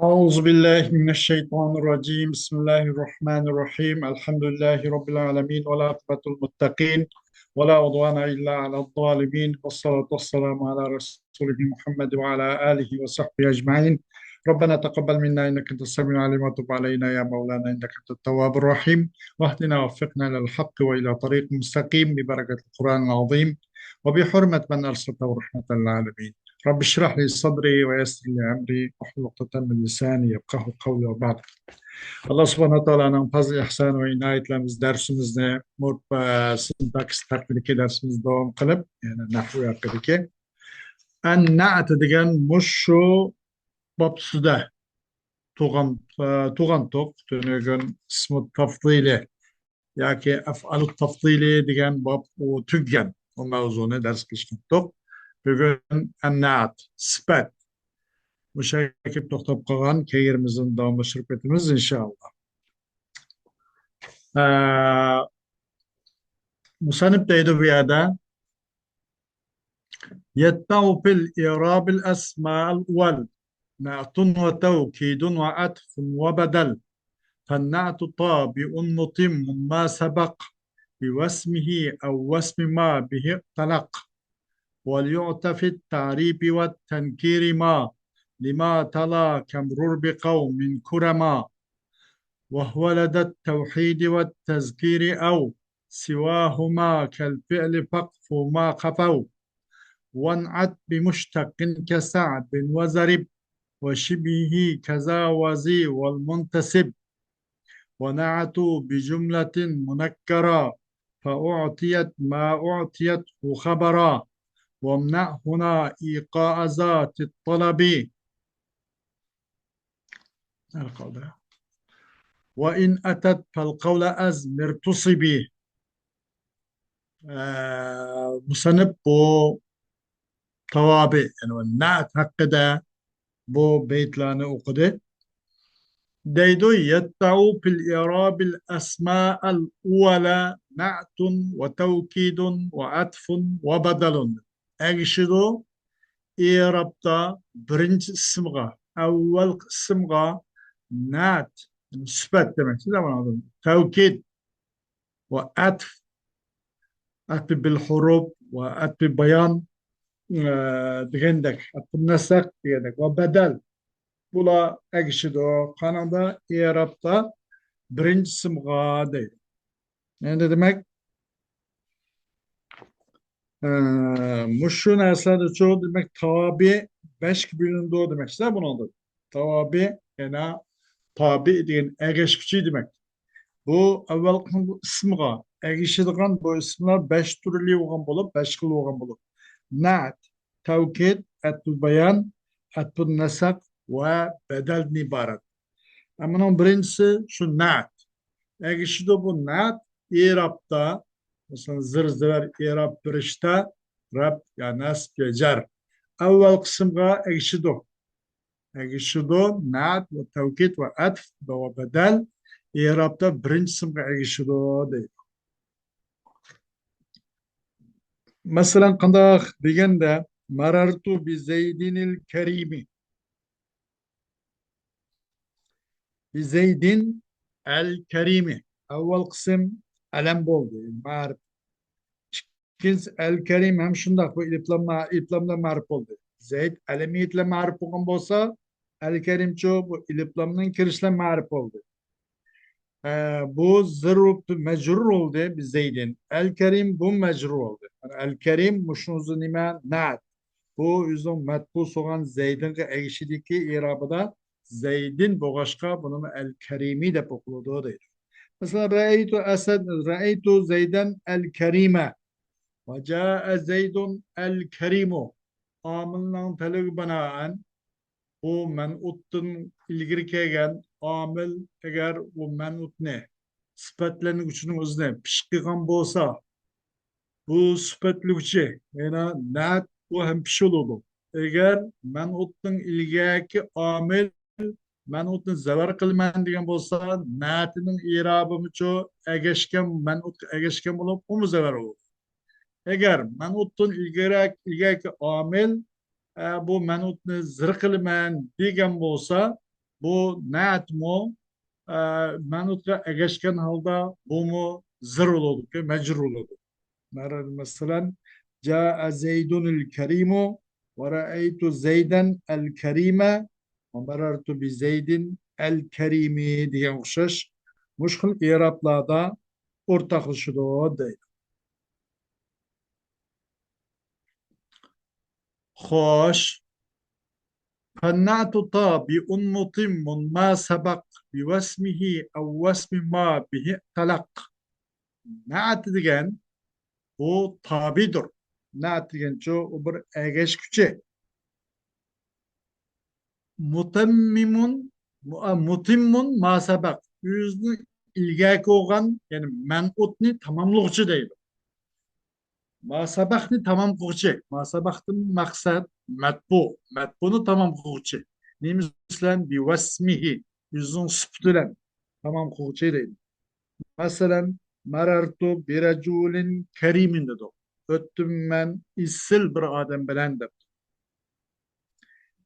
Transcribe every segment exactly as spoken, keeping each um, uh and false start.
أعوذ بالله من الشيطان الرجيم. بسم الله الرحمن الرحيم. الحمد لله رب العالمين، والعاقبة للمتقين، ولا عدوان إلا على الظالمين، والصلاة والسلام على رسوله محمد وعلى آله وصحبه أجمعين. ربنا تقبل منا إنك أنت السميع العليم، وتب علينا يا مولانا إنك أنت التواب الرحيم، واهدنا ووفقنا إلى الحق وإلى طريق مستقيم ببركة القرآن العظيم وبحرمة من أرسلته رحمة للعالمين. رب اشرح لي صدري ويسر لي أمري واحلل عقدة من لساني يفقهوا قولي وبعد. ئاللا سۇبھانەھۇ ۋە تائالانىڭ پەزلى، ئېھسانى ۋە ئىنايەتلىرىمىز دەرسىمىزنى مۇ-، ئە، سىنتاكسىس ھەققىدىكى دەرسىمىزدە داۋام قىلىپ، يەنى نەھۋ ھەققىدىكى. ئەن نەئت دېگەن مۇشۇ باب ئۈستىدە تۇغان، ئە، تۇغانتۇق، تۈنۈگۈن ئىسمۇ تەفزىلى ياكى ئەفئالۇ تەفزىلى دېگەن باب ئۇ تۈگىگەن. ئۇ مەۋزۇنى دەرس قىلىشقانتۇق. بۈگۈن ئەن نەئت، سۈپەت. مۇشۇ يەرگە كېلىپ توختاپ قالغان، كەينىمىزدىن داۋاملاشتۇرۇپ كېتىمىز، ئىنشائاللا. ئە، مۇسەننىپ دەيدۇ بۇ يەردە، يتبع في الإعراب الأسماء الأول نعت وتوكيد وعطف وبدل، فالنعت طابع متم ما سبق بواسمه أو واسم ما به اعتلق، وليعط في التعريب والتنكير ما لما تلا كامرر بقوم كرما، وهو لدى التوحيد والتذكير أو سواهما كالفعل فاقف ما قفوا، وانعت بمشتق كسعب وزرب وشبهه كذا وذي والمنتسب، ونعت بجملة منكرة فأعطيت ما أعطيته خبرا، وامنع هنا إيقاع ذات الطلب. نەدە قالدى؟ وإن أتت فالقول أزمر تصب. ئە، مۇسەننىپ بۇ تاۋابى، يەنى نەئت ھەققىدە بۇ بەيتلەرنى ئوقۇدى. دەيدۇ، يتبع في الإعراب الأسماء الأول نعت وتوكيد وعطف وبدل. ئەگىشىدۇ ئېرابتا بىرىنچى ئىسىمغا، ئەۋۋەلقى ئىسىمغا نەئت، سۈپەت دېمەكچى، تەۋكىد ۋە ئەتف، ئەتف بىل ھۇرۇپ ۋە ئەتف بايان، ئە، دېگەندەك، ئەتف نەسەق دېگەندەك ۋە بەدەل. بۇلار ئەگىشىدۇ. قانۇندا ئېرابتا بىرىنچى ئىسىمغا دەيدۇ. ئەمدى دېمەك، ئە، مۇشۇ نەرسىلەردىچۇ، دېمەك، تاۋابى بەشكە بۆلۈنىدۇ دېمەكچىدە بۇنىڭدىن. تاۋابى، يەنى تابى دېگەن ئەگەشكۈچى دېمەك. بۇ ئەۋۋەلقى ئىسىمغا ئەگىشىدىغان بۇ ئىسىملار بەش تۈرلۈك بولغان بولۇپ، بەش خىل بولغان بولۇپ، نەئت، تەۋكىد، ئەتفۇل بايان، ئەتفۇل نەسەق ۋە بەدەلدىن ئىبارەت. ئەمما بۇنىڭ بىرىنچىسى شۇ نەئت. ئەگىشىدۇ بۇ نەئت ئېرابتا، مەسىلەن، زىر زېۋەر ئېراب بېرىشتە رەپ يا نەسب يا جەر. ئەۋۋەل قىسىمغا ئەگىشىدۇ. ئەگىشىدۇ، نەئت ۋە تەۋكىد ۋە ئەتف ۋە بەدەل ئېرابتا بىرىنچى قىسىمغا ئەگىشىدۇ دەيدۇ. مەسىلەن، قانداق دېگەندە، مەرەرتۇ بىزەيدىنىل كەرىمى. بىزەيدىن ئەل كەرىمى. ئەۋۋەل قىسىم ئەلەم بولدى، مەرىپ. ئىككىنچىسى ئەل كەرىم ھەم شۇنداق، بۇ ئېلىپلام، ئېلىپلام بىلەن مەرىپ بولدى. زەيد ئەلەمىيەت بىلەن مەرىپ بولغان بولسا، ئەل كەرىمچۇ بۇ ئېلىپلامنىڭ كىرىشى بىلەن مەرىپ بولدى. ئە، بۇ زىرۇ مەجرۇر بولدى، بىزەيدىن. ئەل كەرىم بۇ مەجرۇر بولدى. ئەل كەرىم مۇشۇنىڭ نېمە؟ نەئت. بۇ ئۆزىنىڭ مەتبۇئ بولغان زەيدىنغا ئەگىشىدىكى ئېرابىدا زەيدىن بولغاچقا، بۇنىمۇ ئەل كەرىمى دەپ ئوقۇلىدۇ دەيدۇ. مەسىلەن، رەئەيتۇ ئەسەد، رەئەيتۇ زەيدەن ئەل كەرىمە. ۋە جائە زەيدۇن ئەل كەرىمۇ. ئامىلنىڭ تەلىپىگە بىنائەن، بۇ مەنئۇتتىن ئىلگىرى كەلگەن ئامىل، ئەگەر ئۇ مەنئۇتنى، سۈپەتلەنگۈچىنىڭ ئۆزىنى پېشقا قىلغان بولسا، بۇ سۈپەتلىگۈچى، يەنى نەئت، بۇ ھەم پېشى بولىدۇ. ئەگەر مەنئۇتنىڭ ئىلگىرىكى ئامىل مەنئۇتنى زەۋەر قىلىمەن دېگەن بولسا، نەئتىنىڭ ئېرابىمۇچۇ ئەگەشكەن، مەنئۇتقا ئەگەشكەن بولۇپ، ئۇمۇ زەۋەر بولىدۇ. ئەگەر مەنئۇتتىن ئىلگىرەك، ئىلگىرىكى ئامىل، ئە، بۇ مەنئۇتنى زىر قىلىمەن دېگەن بولسا، بۇ نەئەتمۇ، ئە، مەنئۇتقا ئەگەشكەن ھالدا بۇمۇ زىر بولىدۇكى، مەجرۇر بولىدۇ. مەرەر-، مەسىلەن، جائە زەيدۇنىل كەرىمۇ ۋە رەئەيتۇ زەيدەن ئەل كەرىمە ۋە مەرەرتۇ بى زەيدىن ئەل كەرىمى دېگەن ئوخشاش مۇشۇ خىل ئېرابلاردا ئورتاقلىشىدۇ دەيدۇ. خوش. فالنعت طابع متم ما سبق بواسمه أو واسم ما به اعتلق. نەئەت دېگەن بۇ تابىدۇر. نەئەت دېگەنچۇ ئۇ بىر ئەگەشكۈچى. مۇتەممىمۇن، مۇ-، ئا، مۇتىممۇن ما سەبەق. ئۆزىنى ئىلگەركى بولغان، يەنى مەنئۇتنى تاماملىغۇچى دەيدۇ. ما سەبەقنى تامام قىلغۇچى. ما سەبەقتىن مەقسەت مەتبۇ. مەتبۇنى تامام قىلغۇچى. نېمىسى بىلەن؟ بىۋەسمىھى. ئۆزىنىڭ سۈپىتى بىلەن تامام قىلغۇچى دەيدۇ. مەسىلەن، مەرەرتۇ بىرەجۇلىن كەرىمىن دېدۇق. ئۆتتۈم مەن ئېسىل بىر ئادەم بىلەن دەپ.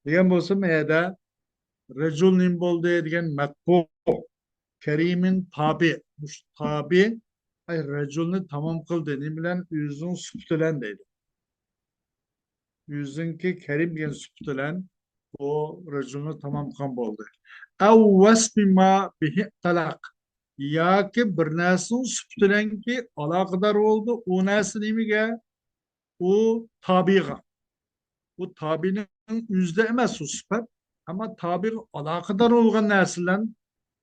دېگەن بولسا، مەيەدە رەجۇل نېمە بولدى دېگەن مەتبۇ. كەرىمىن تابى. مۇشۇ تابى، ئەي، رەجۇلنى تامام قىلدى. نېمە بىلەن؟ ئۆزىنىڭ سۈپىتى بىلەن دەيدۇ. ئۆزىنىڭكى كەرىم دېگەن سۈپىتى بىلەن بۇ رەجۇلنى تامام قىلغان بولدى. ئەۋ ۋەسپى ما بىھى تەلەق. ياكى بىر نەرسىنىڭ سۈپىتى بىلەنكى ئالاقىدار بولدى. ئۇ نەرسە نېمىگە؟ ئۇ تابىغا. بۇ تابىنىڭ ئۆزىدە ئەمەس ئۇ سۈپەت، ئەمما تابىغا ئالاقىدار بولغان نەرسە بىلەن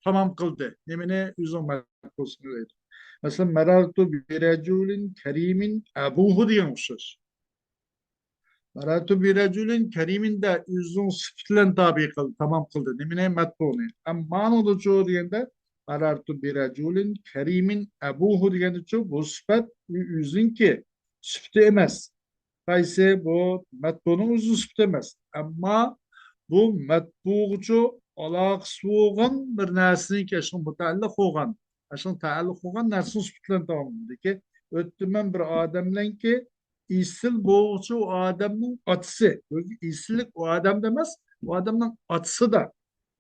تامام قىلدى. نېمىنى؟ ئۆزىنىڭ مەتبۇسىنى دەيدۇ. مەسىلەن، مەرەرتۇ بىرەجۇلىن كەرىمىن ئەبۇھۇ دېگەن ئوخشاش. مەرەرتۇ بىرەجۇلىن كەرىمىن دە ئۆزىنىڭ سۈپىتى بىلەن تابىئ قىلدى، تامام قىلدى. نېمىنى؟ مەتبۇنى. ئەمما مانىدىچۇ دېگەندە، مەرەرتۇ بىرەجۇلىن كەرىمىن ئەبۇھۇ دېگەندىچۇ بۇ سۈپەت ئۆ-، ئۆزىنىڭكى سۈپىتى ئەمەس. قايسى؟ بۇ مەتبۇنىڭ ئۆزىنىڭ سۈپىتى ئەمەس. ئەمما بۇ مەتبۇغىچۇ ئالاقىسى بولغان بىر نەرسىنىڭكى ئاشۇنىڭ مۇتەئەللىق بولغان، ئاشۇنىڭ تەئەللۇق بولغان نەرسىنىڭ سۈپىتى بىلەن تاماملىدىكى. ئۆتتۈم مەن بىر ئادەم بىلەنكى، ئېسىل بولغۇچى ئۇ ئادەمنىڭ ئاتىسى. ئېسىللىك ئۇ ئادەمدە ئەمەس، ئۇ ئادەمنىڭ ئاتىسىدا.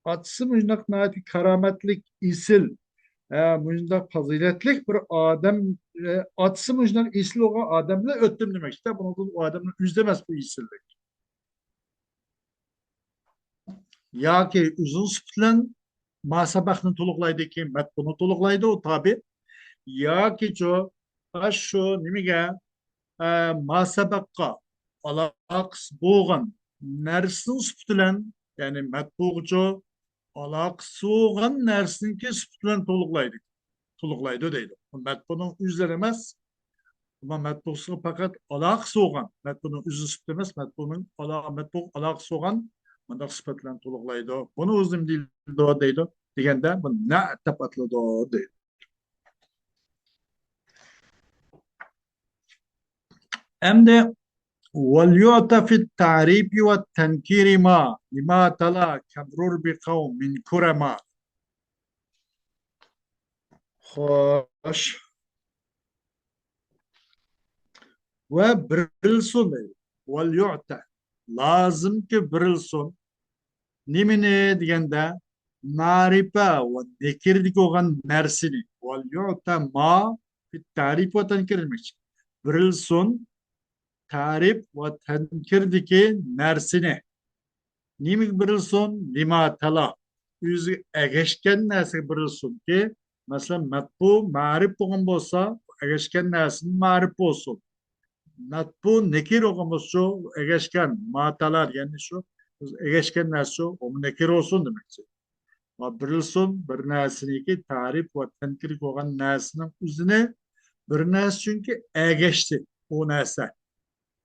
ئاتىسى مۇشۇنداق ناھايىتى كارامەتلىك، ئېسىل، ھە، مۇشۇنداق پازىلەتلىك بىر ئادەم، ئە، ئاتىسى مۇشۇنداق ئېسىل بولغان ئادەم بىلەن ئۆتتۈم دېمەكچىدە. بۇنىڭدىن ئۇ ئادەمنىڭ ئۆزىدە ئەمەس بۇ ئېسىللىك. ياكى ئۆزىنىڭ سۈپىتى بىلەن ما سەبەقنى تولۇقلايدۇ، كېيىن مەتبۇنى تولۇقلايدۇ، ئۇ تابىئ. ياكىچۇ، ئاشۇ نېمىگە، ئە، ما سەبەققە ئالاقىسى بولغان نەرسىنىڭ سۈپىتى بىلەن، يەنى مەتبۇغىچۇ ئالاقىسى بولغان نەرسىنىڭكى سۈپىتى بىلەن تولۇقلايدۇ، تولۇقلايدۇ دەيدۇ. مەتبۇنىڭ ئۆزلىرى ئەمەس، ئەمما مەتبۇغىسىغا پەقەت ئالاقىسى بولغان، مەتبۇنىڭ ئۆزى سۈپىتى ئەمەس، مەتبۇنىڭ ئالا-، مەتبۇغا ئالاقىسى بولغان مۇنداق سۈپەت بىلەن تولۇقلايدۇ. بۇنى ئۆزى نېمە دەيدۇ دەيدۇ دېگەندە، بۇ نەئەت دەپ ئاتىلىدۇ دەيدۇ. ئەمدى ۋەليۇئتە فىت تەرىپى ۋە تەنكىرى ما لىما تەلا كەمرۇر بىقەۋمىن كۇرەما. خوش. ۋە بېرىلسۇن دەيدۇ. ۋەليۇئتە. لازىمكى بېرىلسۇن. نېمىنى دېگەندە، مەرىپە ۋە نەكىرىدىكى بولغان نەرسىنى. ۋەليۇئتە ما فىت تەرىپ ۋە تەنكىر دېمەكچى. بېرىلسۇن تەرىپ ۋە تەنكىردىكى نەرسىنى. نېمىگە بېرىلسۇن؟ لىما تەلا. ئۆزىگە ئەگەشكەن نەرسىگە بېرىلسۇنكى، مەسىلەن، مەتبۇ مەرىپ بولغان بولسا، ئەگەشكەن نەرسىنى مەرىپ بولسۇن. مەتبۇ نەكىر بولغان بولسا، ئەگەشكەن، ما تەلا دېگەننى شۇ، ئەگەشكەن نەرسە شۇ، ئۇمۇ نەكىر بولسۇن دېمەكچى. ۋە بېرىلسۇن بىر نەرسىنىڭكى تەرىپ ۋە تەنكىر بولغان نەرسىنىڭ ئۆزىنى بىر نەرسە چۈنكى ئەگەشتى ئۇ نەرسە.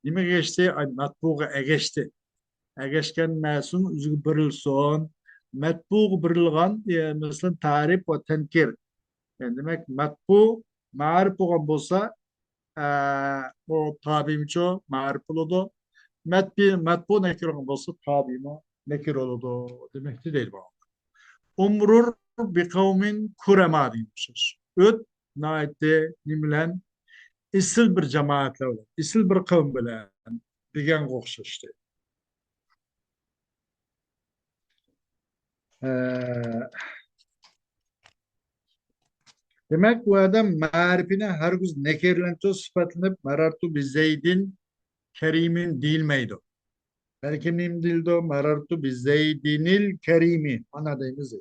نېمىگە ئەگەشتى؟ ئاي، مەتبۇغا ئەگەشتى. ئەگەشكەن نەرسىنىڭ ئۆزىگە بېرىلسۇن. مەتبۇغا بېرىلغان، ئە، مەسىلەن، تەرىپ ۋە تەنكىر. يەنى دېمەك، مەتبۇ مەرىپ بولغان بولسا، ئە، ئۇ تابىمچۇ مەرىپ بولىدۇ. مەتبۇ، مەتبۇ نەكىر بولغان بولسا، تابىمۇ نەكىر بولىدۇ دېمەكتە دەيدۇ. ئۇمرۇر بىقەۋمىن كۇرەما دېگەن ئوخشاش. ئۆت ناھايىتى نېمە بىلەن؟ ئېسىل بىر جامائەتلەر بىلەن، ئېسىل بىر قەۋم بىلەن دېگەنگە ئوخشاشتى. ئە، دېمەك، ئۇ ئادەم مەرىپىنى ھەرگىز نەكىرىلەنچۇ سۈپەتلىنىپ، مەرەرتۇ بىزەيدىن كەرىمىن دېيىلمەيدۇ. بەلكىم نېمە دېيىلىدۇ؟ مەرەرتۇ بىزەيدىنىل كەرىمى. مانا دەيمىز.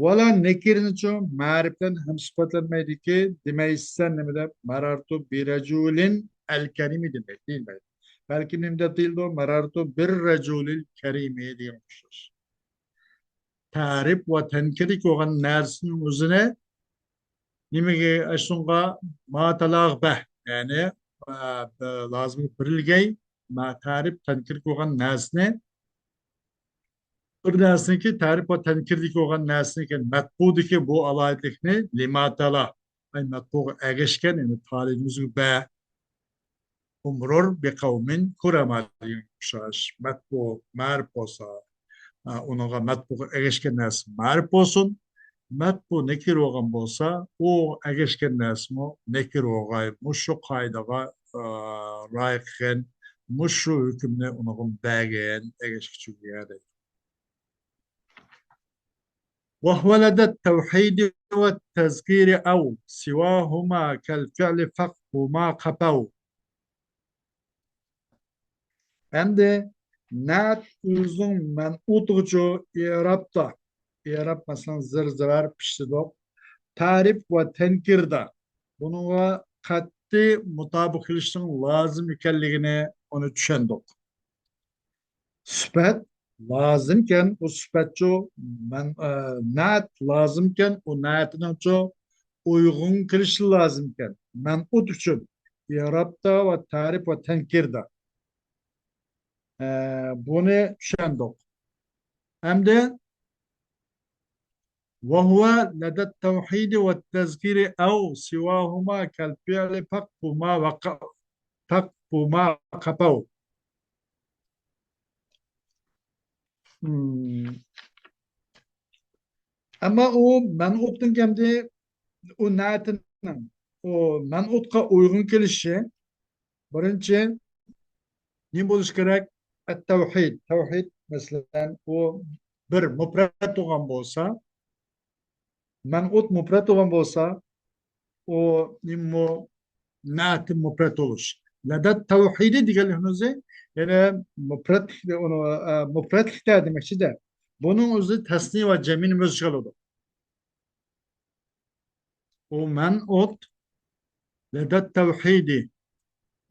ۋالا نەكىرىنىچۇ مەرىپتىن ھەم سۈپەتلەنمەيدۇكى، دېمەيسەن نېمە دەپ؟ مەرەرتۇ بىرەجۇلىن ئەل كەرىمى دېمەيدۇ، دېيىلمەيدۇ. بەلكىم نېمە دەپ دېيىلىدۇ؟ مەرەرتۇ بىررەجۇلىل كەرىمى دېگەن ئوخشاش. تەرىپ ۋە تەنكىردىكى بولغان نەرسىنىڭ ئۆزىنى نېمىگە، ئاشۇنىڭغا ماتالاغ بەھ، يەنى، ئە، لازىم بېرىلگەي، ما-، تەرىپ، تەنكىر بولغان نەرسىنى، بىر نەرسىنىڭكى تەرىپ ۋە تەنكىردىكى بولغان نەرسىنىڭكى مەتبۇدىكى بۇ ئالاھىدىلىكنى لىماتالا، ئەي، مەتبۇغا ئەگەشكەن، يەنى تالىيىمىزگە بە، ئۇمرۇر بىقەۋمىن كۇرەما دېگەن ئوخشاش. مەتبۇ مەرىپ بولسا، ئا، ئۇنىڭغا مەتبۇغا ئەگەشكەن نەرسە مەرىپ بولسۇن. مەتبۇ نەكىر بولغان بولسا، ئۇ ئەگەشكەن نەرسىمۇ نەكىر بولغاي. مۇشۇ قائىدىغا، ئا، رىئايە قىلغىن، مۇشۇ ھۆكۈمنى ئۇنىڭغا بەرگىن، ئەگەشكۈچىگە دەيدۇ. وهو لدى التوحيد والتذكير أو سواهما كالفعل فقه ما قفوا. ئەمدى نەت ئۆزىنىڭ مەنئۇتىغىچۇ ئېرابتا، ئېراب مەسىلەن زىر زىرار پىشتىدۇق، تەرىپ ۋە تەنكىردا بۇنىڭغا قەتئىي مۇتابىق كېلىشنىڭ لازىم ئىكەنلىكىنى ئۇنى چۈشەندۇق. سۈپەت لازىمكەن، ئۇ سۈپەتچۇ مەن-، ئە، نەت لازىمكەن، ئۇ نەتىنىڭچۇ ئۇيغۇن كېلىشى لازىمكەن. مەنئۇت ئۈچۈن ئېرابتا ۋە تەرىپ ۋە تەنكىردا. ئە، بۇنى چۈشەندۇق. ئەمدى وهو لدى التوحيد والتذكير أو سواهما كالفعل فقه ما وق-، فقه ما قفوا. Hmm. ئەمما ئۇ مەنئۇتنىڭ ئەمدى ئۇ نەتىنىڭ ئۇ مەنئۇتقا ئۇيغۇن كېلىشى بىرىنچى نېمە بولۇشى كېرەك؟ ئەت-تەۋھىد. تەۋھىد، مەسىلەن، ئۇ بىر مۇپرەت بولغان بولسا، مەنئۇت مۇپرەت بولغان بولسا، ئۇ نېمىمۇ نەتى مۇپرەت بولۇش. لەدەت تەۋھىدى دېگەنلىكنىڭ ئۆزى، يەنى مۇپرەتلىك، ئۇنى، ئە، مۇپرەتلىكتە دېمەكچىدە. بۇنىڭ ئۆزى تەسنىيە ۋە جەمئىنى ئۆز ئىچىگە ئالىدۇ. ئۇ مەنئۇت لەدەت تەۋھىدى.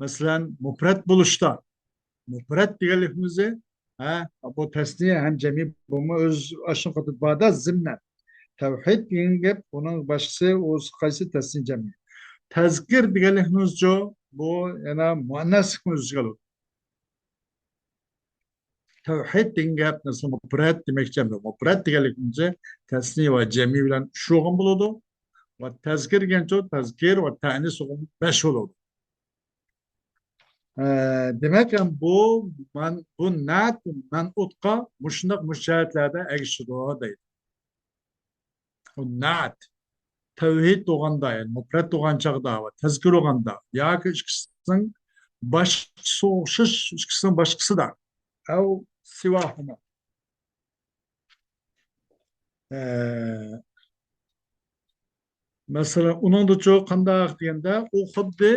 مەسىلەن، مۇپرەت بولۇشتا. مۇپرەت دېگەنلىكىمىز، ھە، بۇ تەسنىيە ھەم جەمئىي بولما ئۆز ئاشۇ قاتىدا باردا زىمنەن. تەۋھىد دېگەن گەپ، ئۇنىڭ باشقىسى، ئۇ قايسى تەسنىيە جەمئىي. تەزكىر دېگەنلىكىمىزچۇ، بۇ يەنە مۇئەننەسلىكنى ئۆز ئىچىگە ئالىدۇ. تەۋھىد دېگەن گەپ، مەسىلەن، مۇپرەت دېمەكچى ئەمدى. مۇپرەت دېگەنلىكىمىزچە تەسنىيە ۋە جەمئىي بىلەن ئۈچ بولغان بولىدۇ. ۋە تەزكىر دېگەنچۇ، تەزكىر ۋە تەئنىس بولغان بەش بولىدۇ. ئە، دېمەك، بۇ مەن-، بۇ نەت مەنئۇتقا مۇشۇنداق مۇشۇ جەھەتلەردە ئەگىشىدۇ دەيدۇ. ئۇ نەت تەۋھىد بولغاندا، يەنى مۇپرەت بولغان چاغدا ۋە تەزكىر بولغاندا ياكى ئىككىسىنىڭ باشقىسى ئوخشاش، ئىككىسىنىڭ باشقىسىدا. ئەۋ سىۋاھۇما. ئە، مەسىلەن، ئۇنىڭدىچۇ قانداق دېگەندە، ئۇ خۇددى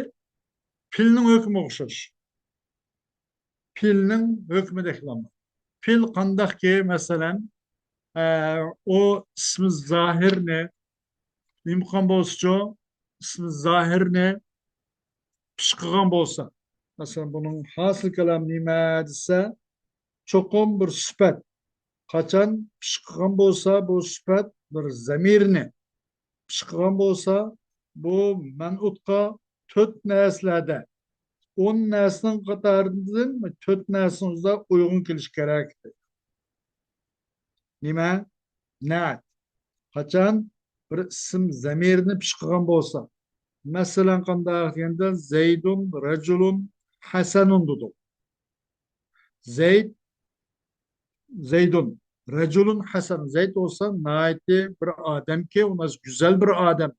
پېئىلنىڭ ھۆكمىگە ئوخشاش. پېئىلنىڭ ھۆكمىدەكلا. پېئىل قانداقكى، مەسىلەن، ئە، ئۇ ئىسمى زاھىرنى نېمە قىلغان بولسىچۇ، ئىسمى زاھىرنى پىش قىلغان بولسا، مەسىلەن، بۇنىڭ ھاسىل كالام نېمە دېسە، چوقۇم بىر سۈپەت. قاچان پىش قىلغان بولسا، بۇ سۈپەت بىر زەمىرنى پىش قىلغان بولسا، بۇ مەنئۇتقا تۆت نەرسىلەردە، ئون نەرسىنىڭ قاتارىدىن تۆت نەرسىنىڭ ئۆزىدە ئۇيغۇن كېلىشى كېرەك. نېمە؟ نەت. قاچان بىر ئىسىم زەمىرنى پىش قىلغان بولسا، مەسىلەن، قانداق دېگەندە، زەيدۇن رەجۇلۇن ھەسەنۇن دېدۇق. زەيد، زەيدۇن رەجۇلۇن ھەسەن. زەيد بولسا ناھايىتى بىر ئادەمكى، ئۇ ناھايىتى گۈزەل بىر ئادەم.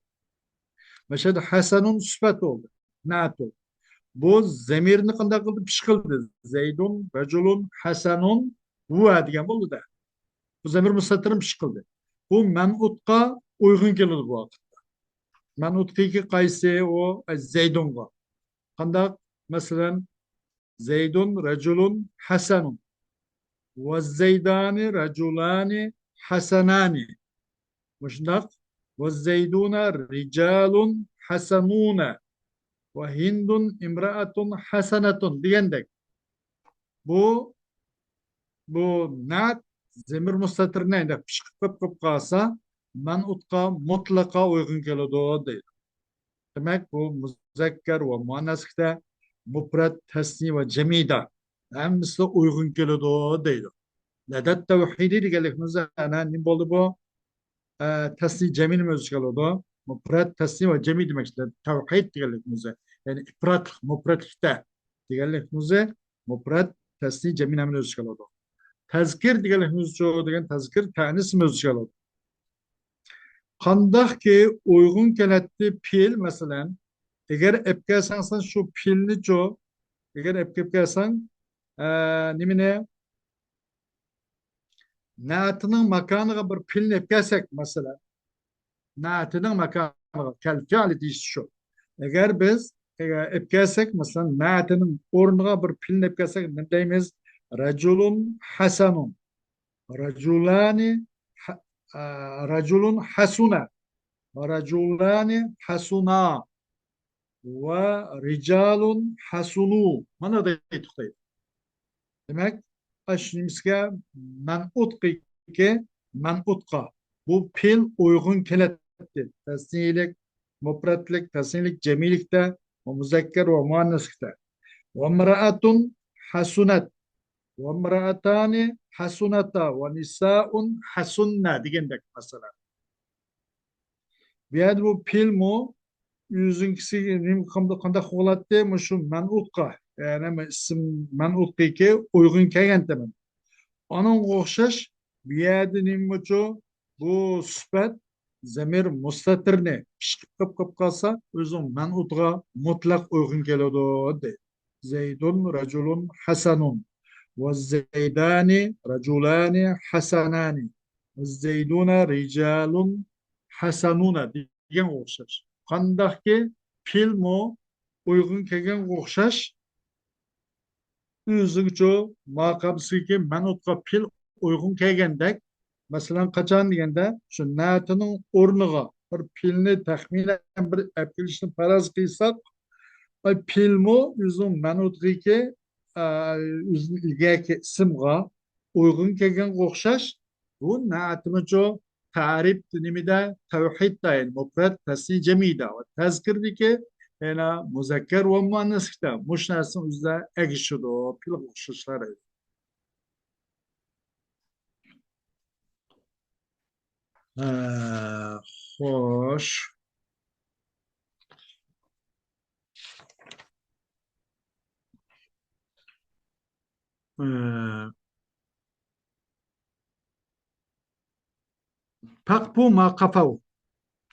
مەشەدە ھەسەنۇن سۈپەت بولدى، نەت بولدى. بۇ زەمىرنى قانداق قىلدى؟ پىش قىلدى. زەيدۇن رەجۇلۇن ھەسەنۇن ھۇۋە دېگەن بولدى-دە. زەمىر مۇستەتىرنى پىشقىلدى. بۇ مەنئۇتقا ئۇيغۇن كېلىدۇ بۇ ۋاقىتتا. مەنئۇتقىكى قايسى؟ ئۇ زەيدۇنغا. قانداق؟ مەسىلەن، زەيدۇن رەجۇلۇن ھەسەنۇن. ۋەززەيدانى رەجۇلانى ھەسەنانى. مۇشۇنداق. ۋەززەيدۇنە رىجالۇن ھەسەنۇنە. ۋە ھىندۇن ئىمرائەتۇن ھەسەنەتۇن دېگەندەك. بۇ، بۇ نەت زەمىر مۇستەتىرنى ئەگەر پىشقىپ قېلىپ قالسا، مەنئۇتقا مۇتلەقا ئۇيغۇن كېلىدۇ دەيدۇ. دېمەك، بۇ مۇزەككەر ۋە مۇئەننەسلىكتە مۇپرەت، تەسنىي ۋە جەمئىيدا ھەممىسىدە ئۇيغۇن كېلىدۇ دەيدۇ. لەدەت تەۋھىدى دېگەنلىكىمىز ئەنە نېمە بولدى بۇ؟ ئە، تەسنىي جەمئىينىمۇ ئۆز ئىچىگە ئالىدۇ. مۇپرەت، تەسنىي ۋە جەمئىي دېمەكچى. تەۋھىد دېگەنلىكىمىز، يەنى ئىپراتلىق، مۇپرەتلىكتە دېگەنلىكىمىز مۇپرەت، تەسنىي، جەمئىي ھەممىنى ئۆز ئىچىگە ئالىدۇ. تەزكىر دېگەنلىكىمىزچۇ دېگەن تەزكىر تەنىسنى ئۆز ئىچىگە ئالىدۇ. قانداقكى ئۇيغۇن كېلەتتى پېئىل، مەسىلەن، ئەگەر ئەپ كەلسەڭ سەن شۇ پېئىلنىچۇ، ئەگەر ئەپ كەلسەڭ، ئە، نېمىنى؟ نەتىنىڭ ماكانىغا بىر پېئىلنى ئەپ كەلسەك، مەسىلەن، نەتىنىڭ ماكانىغا، كەل فىئلى دېيىش شۇ. ئەگەر بىز، ئەگەر ئەپ كەلسەك، مەسىلەن، نەتىنىڭ ئورنىغا بىر پېئىلنى ئەپ كەلسەك، نېمە دەيمىز؟ رەجۇلۇن ھەسەنۇن. رەجۇلانى ھە-، ئە، رەجۇلۇن ھەسۇنە. رەجۇلانى ھەسۇنا. ۋە رىجالۇن ھەسۇنۇ. مانا دەيدۇ، توختايدۇ. دېمەك، ئاشۇنىمىزگە مەنئۇتقىكى، مەنئۇتقا بۇ پېئىل ئۇيغۇن كېلەتتى. تەسنىيىلىك، مۇپرەتلىك، تەسنىيىلىك، جەمئىيلىكتە، ۋە مۇزەككەر ۋە مۇئەننەسلىكتە. ۋەمرەئەتۇن ھەسۇنەت. ۋەمرەئەتانى ھەسۇنەتا. ۋەنىسائۇن ھەسۇننە دېگەندەك مەسىلە. بۇ يەردە بۇ پېئىلمۇ ئۆزىنىڭكىسى نېمە، قانداق، قانداق قىلىۋالاتتى؟ مۇشۇ مەنئۇتقا، يەنى ئىسىم مەنئۇتقىكى ئۇيغۇن كەلگەنتى. ئانىڭغا ئوخشاش بۇ يەردە نېمىچۇ؟ بۇ سۈپەت زەمىر مۇستەتىرنى پىشقىپ قېلىپ قالسا، ئۆزىنىڭ مەنئۇتىغا مۇتلەق ئۇيغۇن كېلىدۇ، دەيدۇ. زەيدۇن رەجۇلۇن ھەسەنۇن. ۋە زەيدانى رەجۇلانى ھەسەنانى. ۋە زەيدۇنە رىجالۇن ھەسەنۇنە دېگەنگە ئوخشاش. قانداقكى پېئىلمۇ ئۇيغۇن كەلگەنگە ئوخشاش، ئۆزىگىچۇ ماقامسىزكى مەنئۇتقا پېئىل ئۇيغۇن كەلگەندەك، مەسىلەن، قاچان دېگەندە، شۇ نەتىنىڭ ئورنىغا بىر پېئىلنى تەخمىنەن بىر ئەپ كېلىشنى پەرەز قىلساق، ئاي، پېئىلمۇ ئۆزىنىڭ مەنئۇتىغىكى، ئە، ئۆزىنىڭ ئىلگەركى ئىسىمغا ئۇيغۇن كەلگەنگە ئوخشاش، بۇ نەتىمۇچۇ تەرىپ نېمىدە؟ تەۋھىدتا، يەنى مۇپرەت، تەسنىي، جەمئىيدا. ۋە تەزكىردىكى يەنە مۇزەككەر ۋە مۇئەننەسلىكتە مۇشۇ نەرسىنىڭ ئۆزىدە ئەگىشىدۇ، پېئىلغا ئوخشاشلار. ھە، خوش. ھە. پەقپۇ ما قاپاۋ.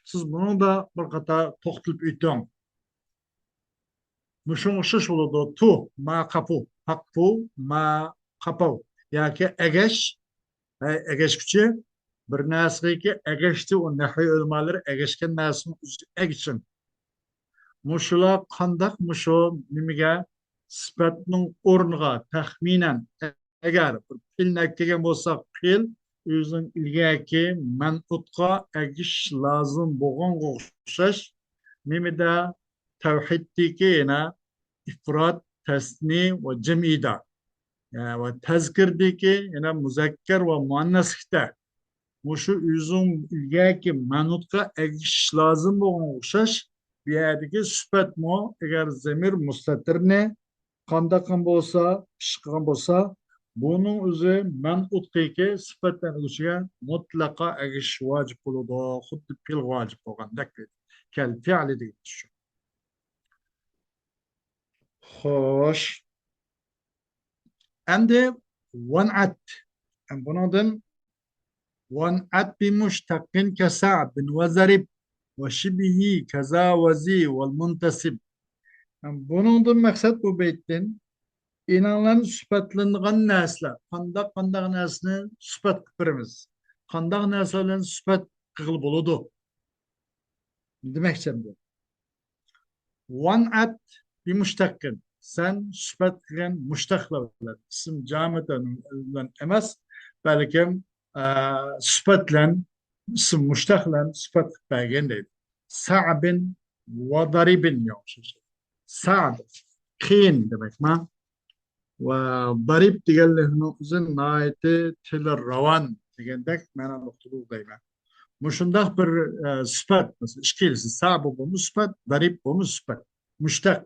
سىز بۇنىڭدا بىر قاتار توختىلىپ ئۆتۈڭ. مۇشۇڭغا ئوخشاش بولىدۇ. تۇ ما قاپۇ. پەقپۇ ما قاپاۋ. ياكى ئەگەش. ھەي، ئەگەشكۈچى. بىر نەرسىگە ئەگەشتى. ئۇ نەھۋىي ئۆلىمالىرى ئەگەشكەن نەرسىنىڭ ئۆزىگە ئەگىشىڭ. مۇشۇلار قانداق مۇشۇ نېمىگە سۈپەتنىڭ ئورنىغا تەخمىنەن ئەگەر بىر پېئىلنى ئەكەلگەن بولسا، پېئىل ئۆزىنىڭ ئىلگەركى مەنئۇتقا ئەگىشىش لازىم بولغانغا ئوخشاش نېمىدە تەۋھىدتىكى يەنە ئىپرات، تەسنى ۋە جەمئىدا، يا، ۋە تەزكىردىكى يەنە مۇزەككەر ۋە مۇئەننەسلىكتە مۇشۇ ئۆزىنىڭ ئىلگەركى مەنئۇتقا ئەگىشىش لازىم بولغانغا ئوخشاش، بۇ يەردىكى سۈپەتمۇ ئەگەر زەمىر مۇستەتىرنى قانداق قىلغان بولسا، ئىش قىلغان بولسا، بۇنىڭ ئۆزى مەنئۇتقىكى سۈپەتلەنگۈچىگە مۇتلەقا ئەگىشىش ۋاجىپ بولىدۇ، خۇددى پېئىل ۋاجىپ بولغاندەك. كەل فىئلى دېگىنى شۇ. خوش. ئەمدى ۋەنئەت. بۇنىڭدىن ۋەنئەت بىمۇشتەققىن كەسەئبىن ۋەزەرىب ۋەشىبىھى كەزا ۋەزى ۋەلمۇنتەسىب. بۇنىڭدىن مەقسەت بۇ بەيتتىن ئېنىڭلار سۈپەتلىنىدىغان نەرسىلەر، قانداق، قانداق نەرسىنى سۈپەت قىلىپ بېرىمىز؟ قانداق نەرسە بىلەن سۈپەت قىلغىلى بولىدۇ؟ دېمەكچى ئەمدى. وانعت بمشتق. سەن سۈپەت قىلغان مۇشتەقلار بىلەن، ئىسىم جامىد بىلەن ئەمەس، بەلكىم، ئە، سۈپەت بىلەن، ئىسىم مۇشتەق بىلەن سۈپەت قىلىپ بەرگىن دەيدۇ. سەئبىن ۋە دارىبىن يوق. سەئب، قىيىن دېمەك ما. ۋە دارىب دېگەنلىكنىڭ ئۆزى ناھايىتى تىلى راۋان دېگەندەك مەنانى ئۇقتۇرۇۋېتەيمەن. مۇشۇنداق بىر، ئە، سۈپەت، مەسىلەن، ئىككىلىسى، سەئب بولمىسا سۈپەت، دارىب بولمىسا سۈپەت. مۇشتەق.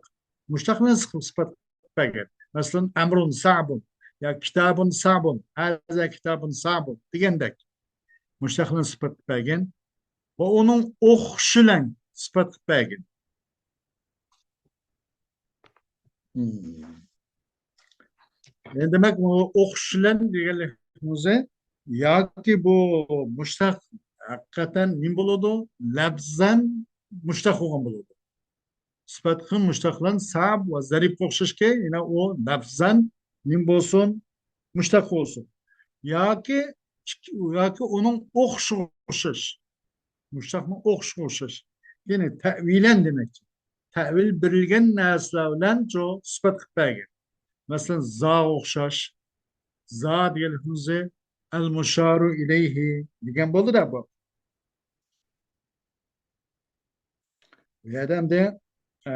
مۇشتەقنى سۈپەت بەرگەن. مەسىلەن، ئەمرۇن سەئبۇن يا كىتابۇن سەئبۇن، ھازا كىتابۇن سەئبۇن دېگەندەك. مۇشتەقنى سۈپەت بەرگەن. ۋە ئۇنىڭ ئوخشىشى بىلەن سۈپەت بەرگەن. يەنى دېمەك، ئۇ ئوخشىشى بىلەن دېگەنلىكىمىز ياكى بۇ مۇشتەق ھەقىقەتەن نېمە بولىدۇ؟ لەپزەن مۇشتەق بولغان بولىدۇ. سۈپەت قىلغان مۇشتەق بىلەن سەئب ۋە زەرىبكە ئوخشاشكەن، يەنە ئۇ لەپزەن نېمە بولسۇن؟ مۇشتەق بولسۇن. ياكى، ياكى ئۇنىڭ ئوخشىشىغا ئوخشاش. مۇشتەقنىڭ ئوخشىشىغا ئوخشاش. يەنى تەئۋىلەن دېمەكچى. تەئۋىل بېرىلگەن نەرسىلەر بىلەن شۇ سۈپەت قىلىپ بەرگەن. مەسىلەن، زاغا ئوخشاش. زا دېگەنلىكىمىز ئەل مۇشارۇ ئىلەيھى دېگەن بولدى-دە بۇ. بۇ يەردە ئەمدى، ئە،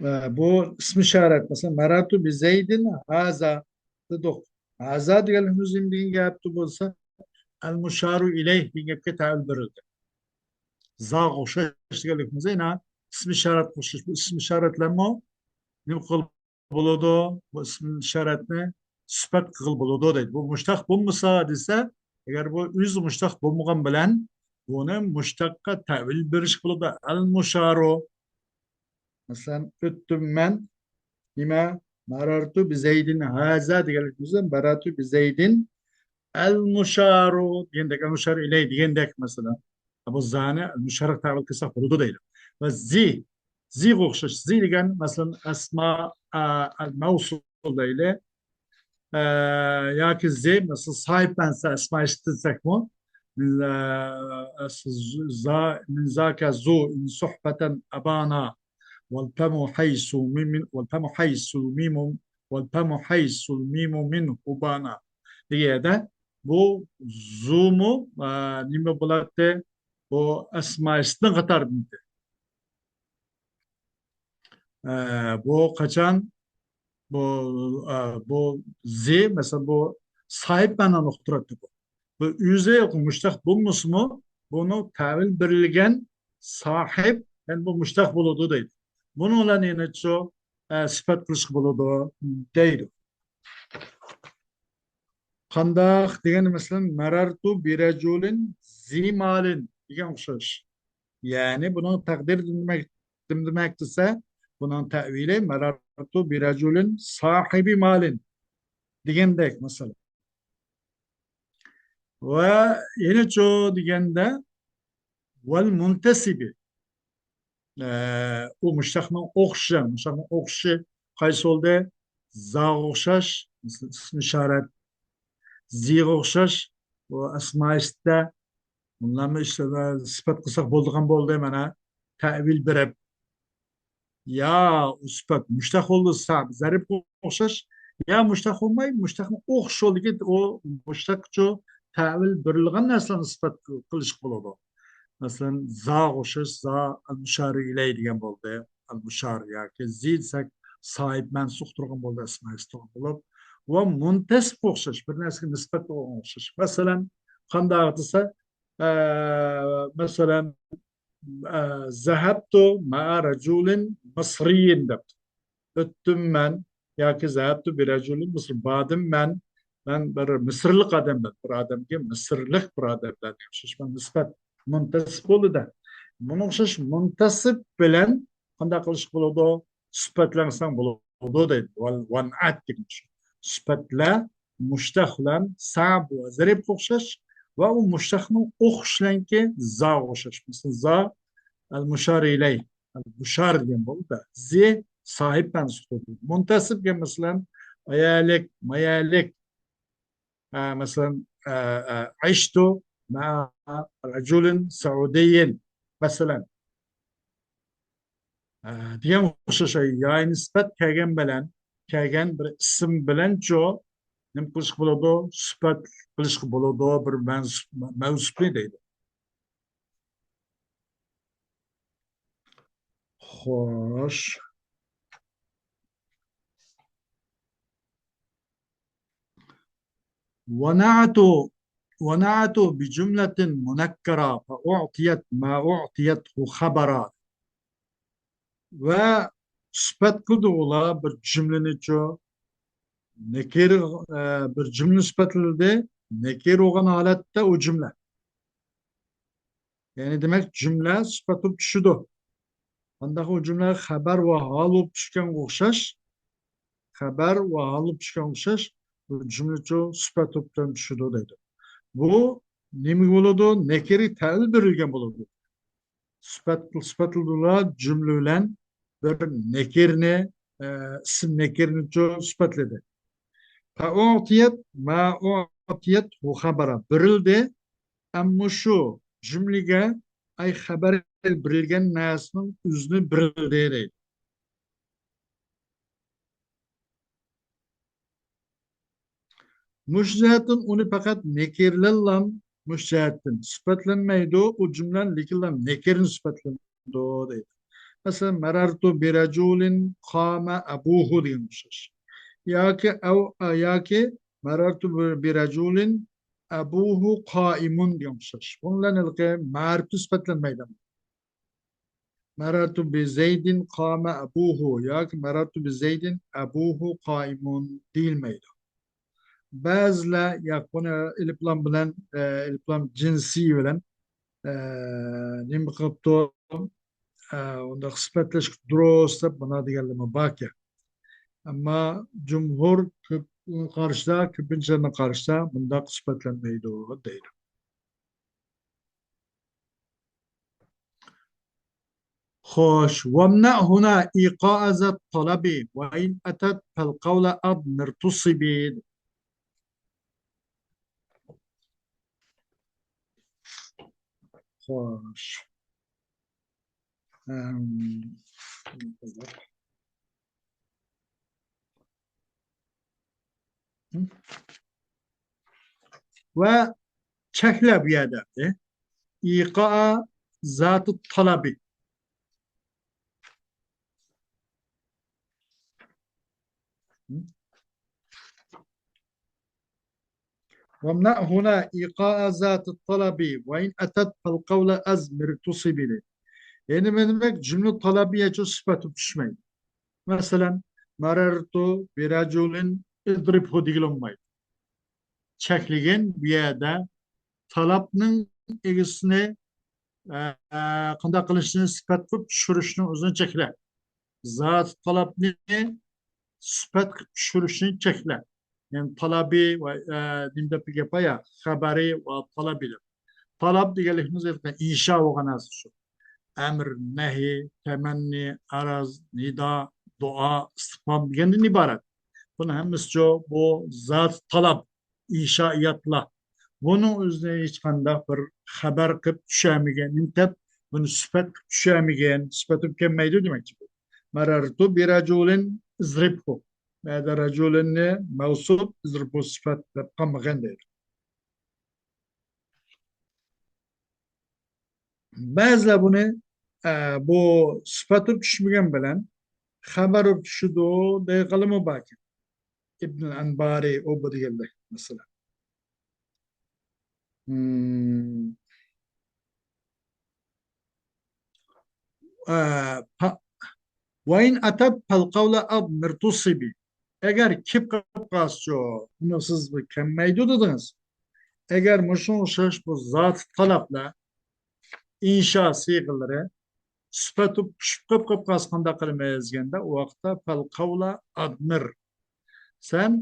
ئە، بۇ ئىسمى ئىشارەت، مەسىلەن، مەرەرتۇ بىزەيدىن ھازا دېدۇق. ھازا دېگەنلىكىمىز نېمە دېگەن گەپتۇ بولسا، ئەل مۇشارۇ ئىلەيھ دېگەن گەپكە تەئۋىل بېرىلدى. زاغا ئوخشاش دېگەنلىكىمىز يەنە ئىسمى ئىشارەتكە ئوخشاش. بۇ ئىسمى ئىشارەتلەرمۇ نېمە قىلىپ بولىدۇ، بۇ ئىسىم ئىشارەتنى سۈپەت قىلغىلى بولىدۇ دەيدۇ. بۇ مۇشتەق بولمىسا دېسە، ئەگەر بۇ ئۆزى مۇشتەق بولمىغان بىلەن بۇنى مۇشتەققە تەئۋىل بېرىشكە بولىدۇ. ئەل مۇشارۇ. مەسىلەن، ئۆتتۈم مەن، نېمە، مەرەرتۇ بىزەيدىن ھازا دېگەنلىكىمىز بىلەن مەرەرتۇ بىزەيدىن ئەل مۇشارۇ دېگەندەك، ئەل مۇشارۇ ئىلەي دېگەندەك، مەسىلەن. بۇ زانى مۇشارەت تەئۋىل قىلساق بولىدۇ دەيدۇ. ۋە زى، زىغا ئوخشاش. زى دېگەن، مەسىلەن، ئەسما، ئە، ئەل مەۋسۇل دەيلى. ئە، ياكى زى، مەسىلەن، ساھىبمەن ئەسما ئىشلىتىلسەكمۇ، ئە، زا، من زاكە زۇ، ئىن سۇھبەتەن ئەبانا. والفم حيث من، من، والفم حيث الميم، والفم حيث الميم منه بانا. دېگەندە بۇ زۇمۇ، ئە، نېمە بولاتتى؟ بۇ ئەسما ئىسمى قاتارىدىكى. ئە، بۇ قاچان؟ بۇ، ئە، بۇ زى، مەسىلەن، بۇ ساھىب مەنانى ئۇقتۇراتتى بۇ. بۇ ئۆزى مۇشتەق بولمىسىمۇ، بۇنىڭ تەۋىل بېرىلگەن ساھىب، يەنى بۇ مۇشتەق بولىدۇ دەيدۇ. بۇنىڭ بىلەن يەنە شۇ، ئە، سۈپەت قىلىشقا بولىدۇ دەيدۇ. قانداق دېگەندە، مەسىلەن، مەرەرتۇ بىرەجۇلىن زى مالىن دېگەن ئوخشاش. يەنى بۇنىڭ تەقدىرى نېمە دېمەك دېسە، بۇنىڭ تەۋىلى مەرەرتۇ بىرەجۇلىن ساھىبى مالىن دېگەندەك، مەسىلەن. ۋە يەنىچۇ دېگەندە، ۋەل مۇنتەسىبى. ئە، ئۇ مۇشتەقنىڭ ئوخشىشى، مۇشتەقنىڭ ئوخشىشى قايسى بولدى؟ زاغا ئوخشاش، ئىسمى ئىشارەت. زىغا ئوخشاش، ئۇ ئەسما ئىستە. بۇلارمۇ ئىشلە-، سۈپەت قىلساق بولىدىغان بولدى، مانا، تەۋىل بېرىپ. يا ئۇ سۈپەت مۇشتەق بولسا، زەرىپكە ئوخشاش، يا مۇشتەق بولماي، مۇشتەقنىڭ ئوخشىشى بولىدىكى، ئۇ مۇشتەقچۇ تەۋىل بېرىلغان نەرسىلەرنى سۈپەت قىلىشقا بولىدۇ. مەسىلەن، زاغا ئوخشاش، زا ئەل مۇشارى ئىلەي دېگەن بولدى. ئەل مۇشار ياكى زى دېسەك، ساھىب مەنسۇب تۇرغان بولدى، ئەسما ئىستىغان بولۇپ. ۋە مۇنتەسىبكە ئوخشاش، بىر نەرسىگە نىسبەت بولغان ئوخشاش. مەسىلەن، قانداق دېسە، ئە، مەسىلەن، ئە، زەھەبتۇ مەئە رەجۇلىن مىسرىيىن دەپتۇ. ئۆتتۈم مەن ياكى زەھەبتۇ بىرەجۇلىن مىسر، باردىم مەن، مەن بىر مىسىرلىق ئادەم بىلەن، بىر ئادەمگە مىسىرلىق بىر ئادەم بىلەن ياشاشمەن نىسبەت مۇنتەسىپ بولىدۇ. بۇنىڭغا ئوخشاش مۇنتەسىپ بىلەن قانداق قىلىشقا بولىدۇ؟ سۈپەتلەڭسەڭ بولىدۇ دەيدۇ. ۋەل، ۋەنئەت دېگەن شۇ. سۈپەتلە مۇشتەق بىلەن سەب ۋە زەرىپكە ئوخشاش ۋە ئۇ مۇشتەقنىڭ ئوخشىشىنىڭكى زاغا ئوخشاش. مەسىلەن، زا ئەل مۇشار ئىلەي، ئەل مۇشار دېگەن بولدى. زى ساھىب مەنسۇب قىلىدۇ. مۇنتەسىب دېگەن، مەسىلەن، ئايالىك، مايالىك، ئە، مەسىلەن، ئە، ئە، عشت مع رجل سعودي، مەسىلەن. ئە، دېگەن ئوخشاش، يائى نىسبەت كەلگەن بىلەن، كەلگەن بىر ئىسىم بىلەنچۇ نېمە قىلىشقا بولىدۇ؟ سۈپەت قىلىشقا بولىدۇ، بىر مەنسۇپ، مەۋسۇپنى دەيدۇ. خوش. ونعت، ونعت بجملة منكرة فأعطيت ما أعطيته خبرا. ۋە سۈپەت قىلدى ئۇلار بىر جۈملىنىچۇ، نەكىر، ئە، بىر جۈملە سۈپەتلىدى، نەكىر بولغان ھالەتتە ئۇ جۈملە. يەنى دېمەك، جۈملە سۈپەت بولۇپ چۈشىدۇ. قانداق ئۇ جۈملە خەبەر ۋە ھال بولۇپ چۈشكەنگە ئوخشاش، خەبەر ۋە ھال بولۇپ چۈشكەنگە ئوخشاش، بۇ جۈملىچۇ سۈپەت بولۇپ چۈشىدۇ دەيدۇ. بۇ نېمە بولىدۇ؟ نەكىرە تەئۋىل بېرىلگەن بولىدۇ. سۈپەت، سۈپەتلىدىلا جۈملە بىلەن بىر نەكىرنى، ئە، ئىسىم نەكىرنىچۇ سۈپەتلىدى. فأعطيت ما أعطيته خبرا. بېرىلدى. ئەمما شۇ جۈملىگە، ئەي خەبەر بېرىلگەن نەرسىنىڭ ئۆزىنى بېرىلدى دەيدۇ. مۇشۇ جەھەتتىن ئۇنى پەقەت نەكىرىلەنلا مۇشۇ جەھەتتىن سۈپەتلەنمەيدۇ، ئۇ جۈملە لېكىنلا نەكىرىنى سۈپەتلىنىدۇ دەيدۇ. مەسىلەن، مررت برجل قام أبوه دېگەن ئوخشاش. ياكى ئەۋ، ياكى مررت برجل أبوه قائم دېگەن ئوخشاش. بۇنىڭ بىلەن ھېلىقى مەرىپىتى سۈپەتلەنمەيدۇ. مررت بزيد قام أبوه ياكى مررت بزيد أبوه قائم دېيىلمەيدۇ. بەزىلەر ياق، بۇنى ئېلىپلام بىلەن، ئە، ئېلىپلام جىنسى بىلەن، ئە، نېمە قىلىپتۇ؟ ئە، ئۇنداق سۈپەتلەشكە دۇرۇس دەپ مانا دېگەنلىرىمۇ باركەن. ئەمما جۇمھۇر كۆپ قارىشىدا، كۆپىنچىلەرنىڭ قارىشىدا مۇنداق سۈپەتلەنمەيدۇ دەيدۇ. خوش، وامنع هنا إيقاع ذا الطلب وإن أتت فالقول أضمر تصب. خوش. ئەم، ۋە چەكلە بۇ يەردە. ئىقا زاتى تەلەبى. وامنع هنا إيقاع ذات الطلب وإن أتت فالقول أضمر تصب. يەنى نېمە دېمەك؟ جۈملە تەلەبىيەچۇ سۈپەت بولۇپ چۈشمەيدۇ. مەسىلەن، مررت برجل اضربه دېگىلى بولمايدۇ. چەكلىگەن بۇ يەردە تەلەپنىڭ ئىگىسىنى، ئە، قانداق قىلىشنى سۈپەت قىلىپ چۈشۈرۈشنىڭ ئۆزىنى چەكلە. زاتى تەلەپنى سۈپەت قىلىپ چۈشۈرۈشنى چەكلە. يەنى تەلەبى ۋە، ئە، نېمە دەپ گەپ يا؟ خەبەرى ۋە تەلەبى دەپ. تەلەپ دېگەنلىكىمىز ئىنشا بولغان نەرسە شۇ. ئەمر، نەھى، تەمەننى، ئەرز، نىدا، دۇئا، ئىستىفھام دېگەندىن ئىبارەت. بۇنىڭ ھەممىسىچۇ بۇ زاتى تەلەپ، ئىنشائىياتلار. بۇنىڭ ئۆزىنى ھېچقانداق بىر خەبەر قىلىپ چۈشەرمىگەن، نېمە دەپ بۇنى سۈپەت قىلىپ چۈشەرمىگەن، سۈپەت قىلىپ كەلمەيدۇ دېمەكچى بۇ. مررت برجل اضربه. بۇ يەردە رەجۇلىننى مەۋسۇپ، ئىزرىبۇ سۈپەت دەپ قالمىغان دەيدۇ. بەزىلەر بۇنى، ئە، بۇ سۈپەت بولۇپ چۈشمىگەن بىلەن خەبەر بولۇپ چۈشىدۇ دەيدىغانلارمۇ باركەن. ئىبنى ئەنبارى ئۇ بۇ دېگەندەك، مەسىلەن. مم. ئە، پا-، وإن أتت فالقول أضمر تصب. ئەگەر كېلىپ قالسىچۇ، بۇنى سىز كەلمەيدۇ دېدىڭىز. ئەگەر مۇشۇنىڭغا ئوخشاش بۇ زاتى تەلەپلەر ئىنشا سىيغىلىرى سۈپەت بولۇپ چۈشۈپ قېلىپ، قېلىپ قالسا قانداق قىلىمىز دېگەندە، ئۇ ۋاقىتتا فالقول أضمر. سەن،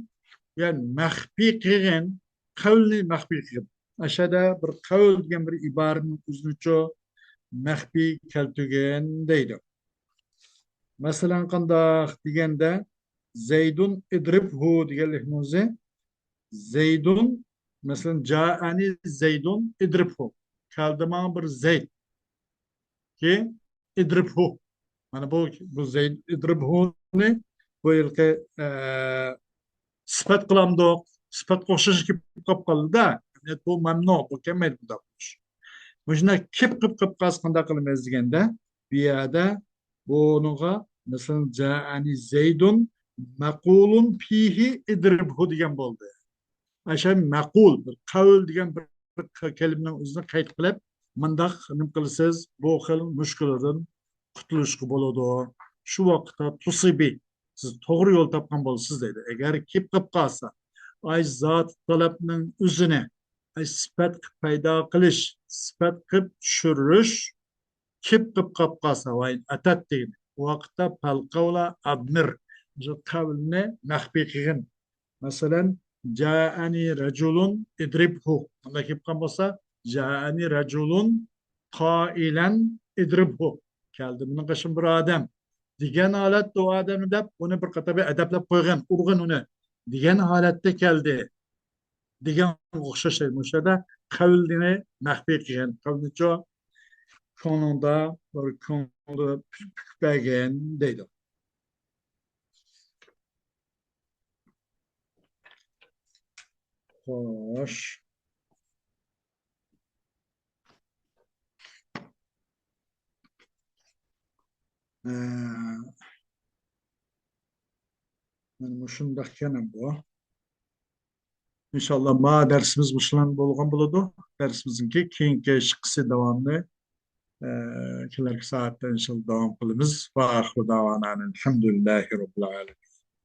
يەنى مەخپىي قىلغىن، قەۋلنى مەخپىي قىلغىن. ئەشەدە بىر قەۋل دېگەن بىر ئىبارىنىڭ ئۆزىنىچۇ مەخپىي كەلتۈرگىن دەيدۇ. مەسىلەن، قانداق دېگەندە، زەيدۇن ئىدرىبھۇ دېگەنلىكنىڭ ئۆزى، زەيدۇن، مەسىلەن، جائەنى زەيدۇن ئىدرىبھۇ. كەلدى ماڭا بىر زەيد. كېيىن ئىدرىبھۇ. مانا بۇ، بۇ زەيد ئىدرىبھۇنى بۇ ھېلىقى، ئە، سۈپەت قىلامدۇق؟ سۈپەتكە ئوخشاش كېلىپ قالىدۇ-دە. بۇ مەمنۇ، بۇ كەلمەيدۇ بۇنداق بولۇش. مۇشۇنداق كېلىپ قېلىپ قالسا قانداق قىلىمىز دېگەندە، بۇ يەردە بۇنىڭغا، مەسىلەن، جائەنى زەيدۇن مەقۇلۇن فىھى ئىدرىبھۇ دېگەن بولدى. ئاشۇ مەقۇل، بىر قەۋل دېگەن بىر كەلىمىنىڭ ئۆزىنى قايتا قىلىپ، مۇنداق نېمە قىلىسىز، بۇ خىل مۈشكۈلىدىن قۇتۇلۇشقا بولىدۇ. شۇ ۋاقىتتا تۇسىبى، سىز توغرا يول تاپقان بولىسىز دەيدۇ. ئەگەر كېلىپ قېلىپ قالسا، ئاي زاتى تەلەپنىڭ ئۆزىنى، ئاي سۈپەت قىلىپ پەيدا قىلىش، سۈپەت قىلىپ چۈشۈرۈش، كېلىپ قېلىپ قالسا، ۋاي ئەتەت دېگىنى. ئۇ ۋاقىتتا پەلقەۋلە ئادمىر، شۇ قەۋلنى مەخپىي قىلغىن. مەسىلەن، جائەنى رەجۇلۇن ئىدرىبھۇ. مۇنداق كېلىپ قالغان بولسا، جائەنى رەجۇلۇن قائىلەن ئىدرىبھۇ. كەلدى مېنىڭ قېشىمغا بىر ئادەم. دېگەن ھالەتتە ئۇ ئادەمنى دەپ، ئۇنى بىر قاتار بىر ئەدەپلەپ قويغىن، ئۇرغىن ئۇنى. دېگەن ھالەتتە كەلدى. دېگەنگە ئوخشاش دەيدۇ. مۇشۇ يەردە قەۋلنى مەخپىي قىلغىن. قەۋلنىچۇ؟ كۆڭلۈڭدە بىر كۆڭلى پۈك-، پۈكۈپ بەرگىن دەيدۇ. خوش. ئە، مانا مۇشۇنداق ئىكەن بۇ. ئىنشاللا ما دەرسىمىز مۇشۇلار بولغان بولىدۇ. دەرسىمىزنىڭكى كېيىنكى شىققىسى داۋامىنى، ئە، كېلەركى سائەتتە ئىنشاللا داۋام قىلىمىز. ۋە ئاخىرۇ داۋانا ئەلھەمدۇلىللاھى رەببىل ئالەمىن.